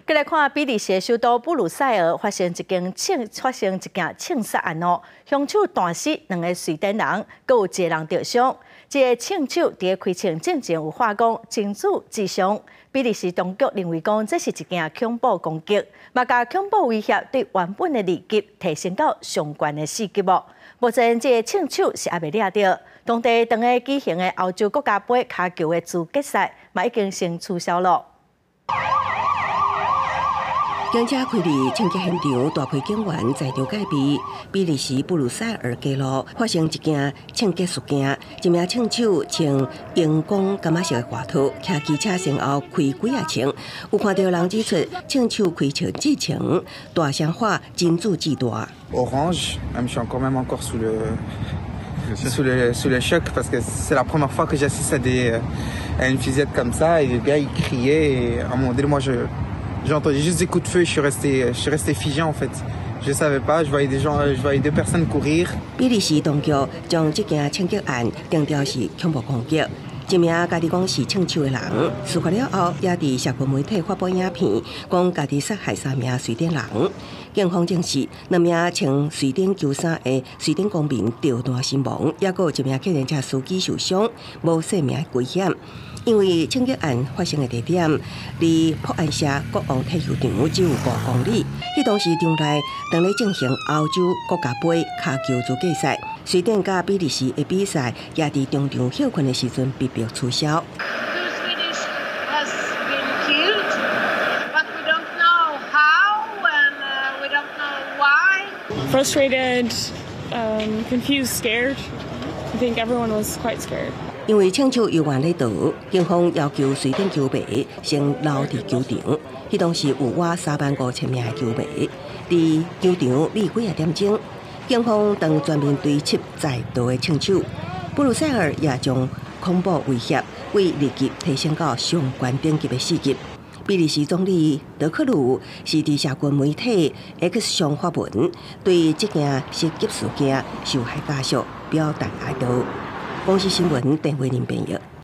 過來看比利時的首都布魯塞爾發生一件槍發生一件槍殺案哦，兇手彈死兩个瑞典人，閣有一个人著傷。這个槍手佇咧開槍進前有喊講真主至上。比利時當局認為講這是一件恐怖攻擊，嘛共恐怖威脅對原本的二級提升到上懸的四級哦。目前這个槍手是猶未掠著，當地當咧舉行的歐洲國家盃跤球的資格賽嘛已經先取消了。警車開佇槍擊現場，大批警員在場戒備。比利時布魯塞爾街路發生一件槍擊事件，一名槍手穿熒光柑仔色的外套，騎機車先後開幾仔槍。有看著人指出，槍手開槍之前大聲喊真主至大。 Orange, je suis encore même encore sous le choc parce que c'est la première fois que j'assiste à une fusillade comme ça et le gars, il criait et à un moment donné, moi, j'ai entendu juste des coups de feu, je suis resté figé en fait. Je savais pas, je voyais des gens, je voyais deux personnes courir. 比利時當局將這件槍擊案定調是恐怖攻擊。一名家己講是槍手的人，事發了後也佇社群媒體發布影片，講家己殺害三名瑞典人。警方證實，兩名穿瑞典球衫的瑞典公民中彈身亡，抑閣有一名計程車司機受傷，無生命危險。因為槍擊案發生的地點離普安社國王體育場只有5公里，彼當時場內當咧進行歐洲國家盃跤球資格賽，瑞典佮比利時的比賽也佇中場歇睏的時陣被迫取消。 Two Swedish has been killed, but we don't know how and we don't know why. Frustrated, confused, scared. I think everyone was quite scared. 因為槍手猶原咧逃，警方要求瑞典球迷先留佇球場。彼當時有倚3萬5千名的球迷佇球場躡幾仔點鐘，警方當全面追緝在逃的槍手。布魯塞爾也將恐怖威脅對二級提升到上懸等級的四級。比利時總理德克魯是佇社群媒體 X 上發文，對這件襲擊事件受害家屬表達哀悼。公視新聞鄧慧玲編譯。